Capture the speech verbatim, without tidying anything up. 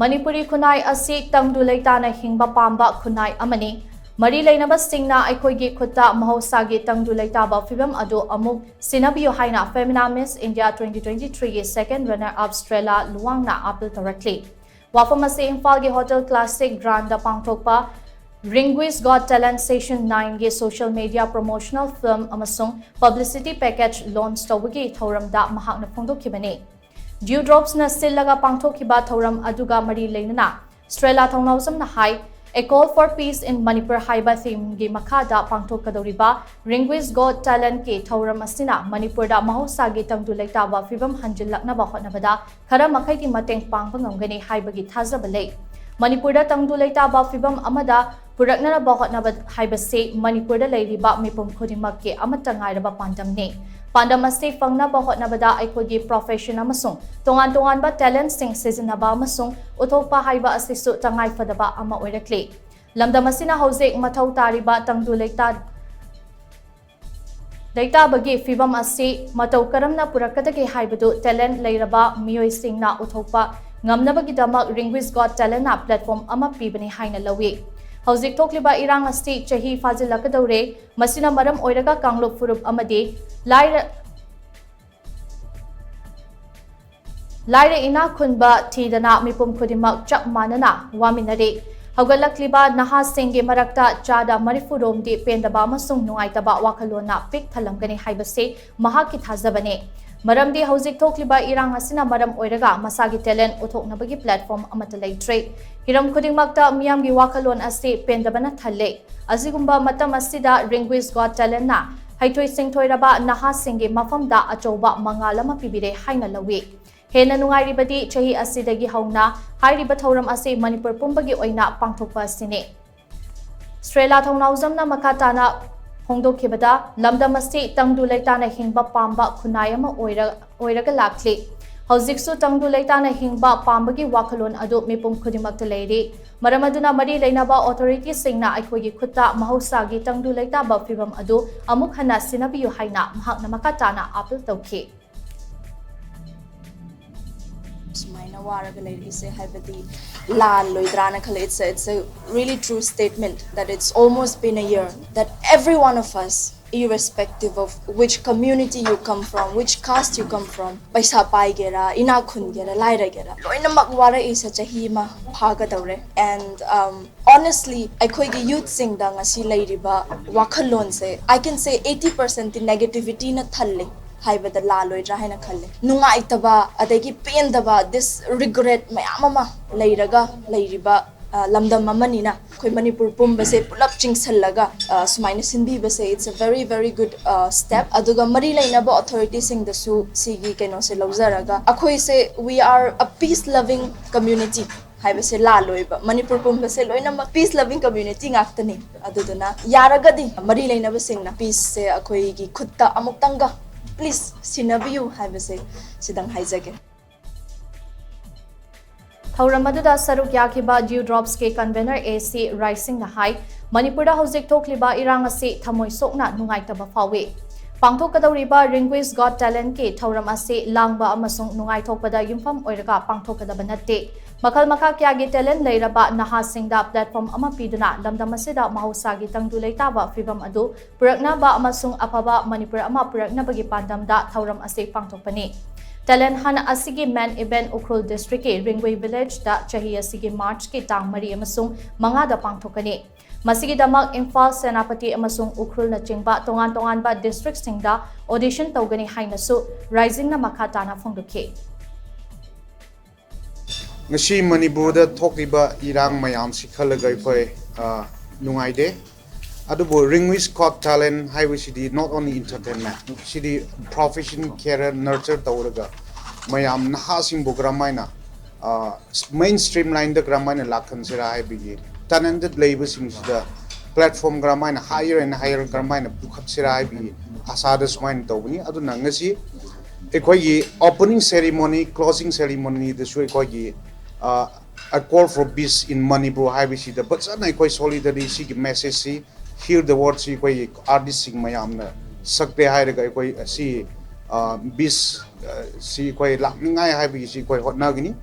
ꯃꯅꯤꯄꯨꯔꯤ ꯈꯨꯟꯅꯥꯏ ꯑꯁꯤ ꯇꯪꯗꯨ ꯂꯩꯇꯥꯅ ꯍꯤꯡꯕ ꯄꯥꯝꯕ ꯈꯨꯟꯅꯥꯏ ꯑꯃꯅꯤ꯫ ꯃꯔꯤ ꯂꯩꯅꯕꯁꯤꯡꯅ ꯑꯩꯈꯣꯏꯒꯤ ꯈꯨꯠꯇ ꯃꯍꯧꯁꯥꯒꯤ ꯇꯪꯗꯨ ꯂꯩꯇꯥꯕ ꯐꯤꯕꯝ ꯑꯗꯨ ꯑꯃꯨꯛ ꯁꯤꯟꯅꯕꯤꯌꯨ ꯍꯥꯏꯅ Femina Miss India twenty twenty-threeꯒꯤ second runner up Strella Luwangna appeal ꯇꯧꯔꯛꯂꯤ꯫ ꯋꯥꯐꯝ ꯑꯁꯤ ꯏꯝꯐꯥꯜꯒꯤ Hotel Classic Grandꯗ ꯄꯥꯡꯊꯣꯛꯄ Ringui's Got Talent Session nineꯒꯤ social media promotional film ꯑꯃꯁꯨꯡ publicity package launch ꯇꯧꯕꯒꯤ ꯊꯧꯔꯝꯗ ꯃꯍꯥꯛꯅ ꯐꯣꯡꯗꯣꯛꯈꯤꯕꯅꯤ꯫ Dewdropsꯅ ꯁꯤꯜꯂꯒ ꯄꯥꯡꯊꯣꯛꯈꯤꯕ ꯊꯧꯔꯝ ꯑꯗꯨꯒ ꯃꯔꯤ ꯂꯩꯅꯅ Strella ꯊꯧꯅꯥꯎꯖꯝꯅ high, A Call for Peace in Manipur ꯍꯥꯏꯕ themeꯒꯤ ꯃꯈꯥꯗ ꯄꯥꯡꯊꯣꯛꯀꯗꯧꯔꯤꯕ Ringui's Got Talentꯀꯤ ꯊꯧꯔꯝ ꯑꯁꯤꯅ ꯃꯅꯤꯄꯨꯔꯗ ꯃꯍꯧꯁꯥꯒꯤ ꯇꯪꯗꯨ ꯂꯩꯇꯥꯕ ꯐꯤꯕꯝ ꯍꯟꯖꯤꯜꯂꯛꯅꯕ ꯍꯣꯠꯅꯕꯗ ꯈꯔ ꯃꯈꯩꯗꯤ ꯃꯇꯦꯡ ꯄꯥꯡꯕ ꯉꯝꯒꯅꯤ ꯍꯥꯏꯕꯒꯤ ꯊꯥꯖꯕ ꯂꯩ꯫ ꯃꯅꯤꯄꯨꯔꯗ ꯇꯪꯗꯨ ꯂꯩꯇꯥꯕ ꯐꯤꯕꯝ ꯑꯃꯗ ꯄꯨꯔꯛꯅꯅꯕ ꯍꯣꯠꯅꯕ ꯍꯥꯏꯕꯁꯤ ꯃꯅꯤꯄꯨꯔꯗ ꯂꯩꯔꯤꯕ ꯃꯤꯄꯨꯝ ꯈꯨꯗꯤꯡꯃꯛꯀꯤ ꯑꯃꯠꯇ ꯉꯥꯏꯔꯕ ꯄꯥꯟꯗꯝꯅꯤ꯫ ꯄꯥꯟꯗꯝ ꯑꯁꯤ ꯐꯪꯅꯕ ꯍꯣꯠꯅꯕꯗ ꯑꯩꯈꯣꯏꯒꯤ profession ꯑꯃꯁꯨꯡ ꯇꯣꯉꯥꯟ ꯇꯣꯉꯥꯟꯕ talentꯁꯤꯡ ꯁꯤꯖꯤꯟꯅꯕ ꯑꯃꯁꯨꯡ ꯎꯠꯊꯣꯛꯄ ꯍꯥꯏꯕ ꯑꯁꯤꯁꯨ ꯇꯉꯥꯏ ꯐꯗꯕ ꯑꯃ ꯑꯣꯏꯔꯛꯂꯤ꯫ ꯂꯝꯗꯝ ꯑꯁꯤꯅ ꯍꯧꯖꯤꯛ ꯃꯊꯧ ꯇꯥꯔꯤꯕ ꯇꯪꯗꯨ ꯂꯩꯇꯥ-, ꯂꯩꯇꯥꯕꯒꯤ ꯐꯤꯕꯝ ꯑꯁꯤ ꯃꯇꯧ ꯀꯔꯝꯅ ꯄꯨꯔꯛꯀꯗꯒꯦ ꯍꯥꯏꯕꯗꯨ talent ꯂꯩꯔꯕ ꯃꯤꯑꯣꯏꯁꯤꯡꯅ ꯎꯠꯊꯣꯛꯄ ꯉꯝꯅꯕꯒꯤꯗꯃꯛ Ringui's Got Talentꯅ platform ꯑꯃ ꯄꯤꯕꯅꯤ ꯍꯥꯏꯅ ꯂꯧꯏ꯫ ꯍꯧꯖꯤꯛ ꯊꯣꯛꯂꯤꯕ ꯏꯔꯥꯡ ꯑꯁꯤ ꯆꯍꯤ ꯐꯥꯖꯤꯜꯂꯛꯀꯗꯧꯔꯦ꯫ ꯃꯁꯤꯅ ꯃꯔꯝ ꯑꯣꯏꯔꯒ ꯀꯥꯡꯂꯨꯞ ꯐꯨꯔꯨꯞ ꯑꯃꯗꯤ ꯂꯥꯏꯔ-, ꯂꯥꯏꯔ ꯏꯅꯥꯛ ꯈꯨꯟꯕ ꯊꯤꯗꯅ ꯃꯤꯄꯨꯝ ꯈꯨꯗꯤꯡꯃꯛ ꯆꯞ ꯃꯥꯟꯅꯅ ꯋꯥꯃꯤꯟꯅꯔꯤ꯫ ꯍꯧꯒꯠꯂꯛꯂꯤꯕ ꯅꯍꯥꯁꯤꯡꯒꯤ ꯃꯔꯛꯇ ꯆꯥꯗ ꯃꯔꯤꯐꯨ ꯔꯣꯝꯗꯤ ꯄꯦꯟꯗꯕ ꯑꯃꯁꯨꯡ ꯅꯨꯡꯉꯥꯏꯇꯕ ꯋꯥꯈꯜꯂꯣꯟꯅ ꯄꯤꯛ ꯊꯜꯂꯝꯒꯅꯤ ꯍꯥꯏꯕꯁꯤ ꯃꯍꯥꯛꯀꯤ ꯊꯥꯖꯕꯅꯤ꯫ ꯃꯔꯝꯗꯤ ꯍꯧꯖꯤꯛ ꯊꯣꯛꯂꯤꯕ ꯏꯔꯥꯡ ꯑꯁꯤꯅ ꯃꯔꯝ ꯑꯣꯏꯔꯒ ꯃꯁꯥꯒꯤ talent ꯎꯠꯊꯣꯛꯅꯕꯒꯤ platform ꯑꯃꯠꯇ ꯂꯩꯇ꯭ꯔꯦ꯫ ꯍꯤꯔꯝ ꯈꯨꯗꯤꯡꯃꯛꯇ ꯃꯤꯌꯥꯝꯒꯤ ꯋꯥꯈꯜꯂꯣꯟ ꯑꯁꯤ ꯄꯦꯟꯗꯕꯅ ꯊꯜꯂꯦ꯫ ꯑꯁꯤꯒꯨꯝꯕ ꯃꯇꯝ ꯑꯁꯤꯗ Ringui's Got Talentꯅ ꯍꯩꯊꯣꯏ ꯁꯤꯡꯊꯣꯏꯔꯕ ꯅꯍꯥꯁꯤꯡꯒꯤ ꯃꯐꯝꯗ ꯑꯆꯧꯕ ꯃꯉꯥꯜ ꯑꯃ ꯄꯤꯕꯤꯔꯦ ꯍꯥꯏꯅ ꯂꯧꯏ꯫ ꯍꯦꯟꯅ ꯅꯨꯡꯉꯥꯏꯔꯤꯕꯗꯤ ꯆꯍꯤ ꯑꯁꯤꯗꯒꯤ ꯍꯧꯅ ꯍꯥꯏꯔꯤꯕ ꯊꯧꯔꯝ ꯑꯁꯤ ꯃꯅꯤꯄꯨꯔ ꯄꯨꯝꯕꯒꯤ ꯑꯣꯏꯅ ꯄꯥꯡꯊꯣꯛꯄ ꯑꯁꯤꯅꯤ꯫ Strella ꯊꯧꯅꯥꯎꯖꯝꯅ ꯃꯈꯥ ꯇꯥꯅ ꯐꯣꯡꯗꯣꯛꯈꯤꯕꯗ, ꯂꯝꯗꯝ ꯑꯁꯤ ꯇꯪꯗꯨ ꯂꯩꯇꯥꯅ ꯍꯤꯡꯕ ꯄꯥꯝꯕ ꯈꯨꯟꯅꯥꯏ ꯑꯃ ꯑꯣꯏꯔ-, ꯑꯣꯏꯔꯒ ꯂꯥꯛꯂꯤ꯫ ꯍꯧꯖꯤꯛꯁꯨ ꯇꯪꯗꯨ ꯂꯩꯇꯥꯅ ꯍꯤꯡꯕ ꯄꯥꯝꯕꯒꯤ ꯋꯥꯈꯜꯂꯣꯟ ꯑꯗꯨ ꯃꯤꯄꯨꯝ ꯈꯨꯗꯤꯡꯃꯛꯇ ꯂꯩꯔꯤ꯫ ꯃꯔꯝ ꯑꯗꯨꯅ ꯃꯔꯤ ꯂꯩꯅꯕ authorityꯁꯤꯡꯅ ꯑꯩꯈꯣꯏꯒꯤ ꯈꯨꯠꯇ ꯃꯍꯧꯁꯥꯒꯤ ꯇꯪꯗꯨ ꯂꯩꯇꯥꯕ ꯐꯤꯕꯝ ꯑꯗꯨ ꯑꯃꯨꯛ ꯍꯟꯅ ꯁꯤꯟꯅꯕꯤꯌꯨ ꯍꯥꯏꯅ ꯃꯍꯥꯛꯅ ꯃꯈꯥ ꯇꯥꯅ appeal ꯇꯧꯈꯤ꯫ ꯁꯨꯃꯥꯏꯅ ꯋꯥꯔꯒ ꯂꯩꯔꯤꯁꯦ ꯍꯥꯏꯕꯗꯤ ꯂꯥꯜꯂꯣꯏꯗ꯭ꯔꯥꯅ ꯈꯜꯂꯦ. It's a, it's a really true statement that it's almost been a year that every one of us, irrespective of which community you come from, which caste you come from, ꯄꯩꯁꯥ ꯄꯥꯏꯒꯦꯔꯥ, ꯏꯅꯥꯛ ꯈꯨꯟꯒꯦꯔꯥ, ꯂꯥꯏꯔꯒꯦꯔꯥ, ꯂꯣꯏꯅꯃꯛ ꯋꯥꯔꯛꯏꯁꯦ ꯆꯍꯤ ꯑꯃ ꯐꯥꯒꯗꯧꯔꯦ. And um, honestly, ꯑꯩꯈꯣꯏꯒꯤ youthꯁꯤꯡꯗ ꯉꯁꯤ ꯂꯩꯔꯤꯕ ꯋꯥꯈꯜꯂꯣꯟꯁꯦ, I can say eighty percent negativityꯅ ꯊꯜꯂꯦ ꯍꯥꯏꯕꯗ ꯂꯥꯜꯂꯣꯏꯗ꯭ꯔꯥ ꯍꯥꯏꯅ ꯈꯜꯂꯦ. ꯅꯨꯡꯉꯥꯏꯇꯕ, ꯑꯗꯒꯤ ꯄꯦꯟꯗꯕ, this regret ꯃꯌꯥꯝ ꯑꯃ ꯂꯩꯔꯒ ꯂꯩꯔꯤꯕ ꯑ, ꯂꯝꯗꯝ ꯑꯃꯅꯤꯅ ꯑꯩꯈꯣꯏ ꯃꯅꯤꯄꯨꯔ ꯄꯨꯝꯕꯁꯦ ꯄꯨꯂꯞ ꯆꯤꯡꯁꯜꯂꯒ ꯑ, ꯁꯨꯃꯥꯏꯅ ꯁꯤꯟꯕꯤꯕꯁꯦ, it's a very very good step. ꯑꯗꯨꯒ ꯃꯔꯤ ꯂꯩꯅꯕ authorityꯁꯤꯡꯗꯁꯨ ꯁꯤꯒꯤ ꯀꯩꯅꯣꯁꯦ ꯂꯧꯖꯔꯒ, ꯑꯩꯈꯣꯏꯁꯦ we are a peace loving community ꯍꯥꯏꯕꯁꯦ ꯂꯥꯜꯂꯣꯏꯕ. ꯃꯅꯤꯄꯨꯔ ꯄꯨꯝꯕꯁꯦ ꯂꯣꯏꯅꯃꯛ peace loving community ꯉꯥꯛꯇꯅꯤ. ꯑꯗꯨꯗꯨꯅ ꯌꯥꯔꯒꯗꯤ ꯃꯔꯤ ꯂꯩꯅꯕꯁꯤꯡꯅ peaceꯁꯦ ꯑꯩꯈꯣꯏꯒꯤ ꯈꯨꯠꯇ ꯑꯃꯨꯛꯇꯪꯒ please ꯁꯤꯟꯅꯕꯤꯌꯨ ꯍꯥꯏꯕꯁꯦ ꯁꯤꯗꯪ ꯍꯥꯏꯖꯒꯦ. ꯊꯧꯔꯝ ꯑꯗꯨꯗ ꯁꯔꯨꯛ ꯌꯥꯈꯤꯕ Dewdropsꯀꯤ convener ꯑꯦ ꯁꯤ ꯔꯥꯏꯁꯤꯡꯅ ꯍꯥꯏ, ꯃꯅꯤꯄꯨꯔꯗ ꯍꯧꯖꯤꯛ ꯊꯣꯛꯂꯤꯕ ꯏꯔꯥꯡ ꯑꯁꯤ ꯊꯃꯣꯏ ꯁꯣꯛꯅ ꯅꯨꯡꯉꯥꯏꯇꯕ ꯐꯥꯎꯏ꯫ ꯄꯥꯡꯊꯣꯛꯀꯗꯧꯔꯤꯕ Ringui's Got Talentꯀꯤ ꯊꯧꯔꯝ ꯑꯁꯤ ꯂꯥꯡꯕ ꯑꯃꯁꯨꯡ ꯅꯨꯡꯉꯥꯏꯊꯣꯛꯄꯗ ꯌꯨꯝꯐꯝ ꯑꯣꯏꯔꯒ ꯄꯥꯡꯊꯣꯛꯀꯗꯕ ꯅꯠꯇꯦ꯫ ꯃꯈꯜ ꯃꯈꯥ ꯀꯌꯥꯒꯤ talent ꯂꯩꯔꯕ ꯅꯍꯥꯁꯤꯡꯗ platform ꯑꯃ ꯄꯤꯗꯨꯅ ꯂꯝꯗꯝ ꯑꯁꯤꯗ ꯃꯍꯧꯁꯥꯒꯤ ꯇꯪꯗꯨ ꯂꯩꯇꯥꯕ ꯐꯤꯚꯝ ꯑꯗꯨ ꯄꯨꯔꯛꯅꯕ ꯑꯃꯁꯨꯡ ꯑꯐꯕ ꯃꯅꯤꯄꯨꯔ ꯑꯃ ꯄꯨꯔꯛꯅꯕꯒꯤ ꯄꯥꯟꯗꯝꯗ ꯊꯧꯔꯝ ꯑꯁꯤ ꯄꯥꯡꯊꯣꯛꯄꯅꯤ꯫ Talent Hunt ꯑꯁꯤꯒꯤ main event ꯎꯈ꯭ꯔꯨꯜ districtꯀꯤ ꯔꯤꯡꯒꯨꯏ villageꯇ ꯆꯍꯤ ꯑꯁꯤꯒꯤ Marchꯀꯤ ꯇꯥꯡ ꯃꯔꯤ ꯑꯃꯁꯨꯡ ꯃꯉꯥꯗ ꯄꯥꯡꯊꯣꯛꯀꯅꯤ꯫ ꯃꯁꯤꯒꯤꯗꯃꯛ ꯏꯝꯐꯥꯜ, ꯁꯦꯅꯥꯄꯇꯤ ꯑꯃꯁꯨꯡ ꯎꯈ꯭ꯔꯨꯜꯅꯆꯤꯡꯕ ꯇꯣꯉꯥꯟ ꯇꯣꯉꯥꯟꯕ districtꯁꯤꯡꯗ audition ꯇꯧꯒꯅꯤ ꯍꯥꯏꯅꯁꯨ ꯔꯥꯏꯖꯤꯡꯅ ꯃꯈꯥ ꯇꯥꯅ ꯐꯣꯡꯗꯣꯛꯈꯤ꯫ ꯉꯁꯤ ꯃꯅꯤꯄꯨꯔꯗ ꯊꯣꯛꯂꯤꯕ ꯏꯔꯥꯡ ꯃꯌꯥꯝꯁꯤ ꯈꯜꯂꯒ ꯑꯩꯈꯣꯏ ꯑ, ꯅꯨꯡꯉꯥꯏꯇꯦ꯫ ꯑꯗꯨꯕꯨ Ringui's Got Talent ꯍꯥꯏꯕꯁꯤꯗꯤ not only entertainment, CD profession, career nurture ꯇꯧꯔꯒ ꯃꯌꯥꯝ ꯅꯍꯥꯁꯤꯡꯕꯨ ꯀꯔꯝꯍꯥꯏꯅ ꯑ, main stream lineꯗ ꯀꯔꯝꯍꯥꯏꯅ ꯂꯥꯛꯍꯟꯁꯤꯔꯥ ꯍꯥꯏꯕꯒꯤ, talented ꯂꯩꯕꯁꯤꯡꯁꯤꯗ platform ꯀꯔꯝꯍꯥꯏꯅ higher and higher ꯀꯔꯝꯍꯥꯏꯅ ꯄꯨꯈꯠꯁꯤꯔꯥ ꯍꯥꯏꯕꯒꯤ ꯑꯁꯥꯗ ꯁꯨꯃꯥꯏꯅ ꯇꯧꯕꯅꯤ꯫ ꯑꯗꯨꯅ ꯉꯁꯤ ꯑꯩꯈꯣꯏꯒꯤ opening ceremony, closing ceremonyꯗꯁꯨ ꯑꯩꯈꯣꯏꯒꯤ ꯑ, A Call for Peace in Manipur ꯍꯥꯏꯕꯁꯤꯗ ꯐꯖꯅ ꯑꯩꯈꯣꯏ solidary ꯁꯤꯒꯤ messageꯁꯤ, hear the wordꯁꯤ ꯑꯩꯈꯣꯏ artistꯁꯤꯡ ꯃꯌꯥꯝꯅ ꯁꯛꯄꯦ ꯍꯥꯏꯔꯒ ꯑꯩꯈꯣꯏ ꯑꯁꯤ peace ꯁꯤ ꯑꯩꯈꯣꯏ ꯂꯥꯛꯅꯤꯡꯉꯥꯏ ꯍꯥꯏꯕꯒꯤꯁꯤ ꯑꯩꯈꯣꯏ ꯍꯣꯠꯅꯒꯅꯤ꯫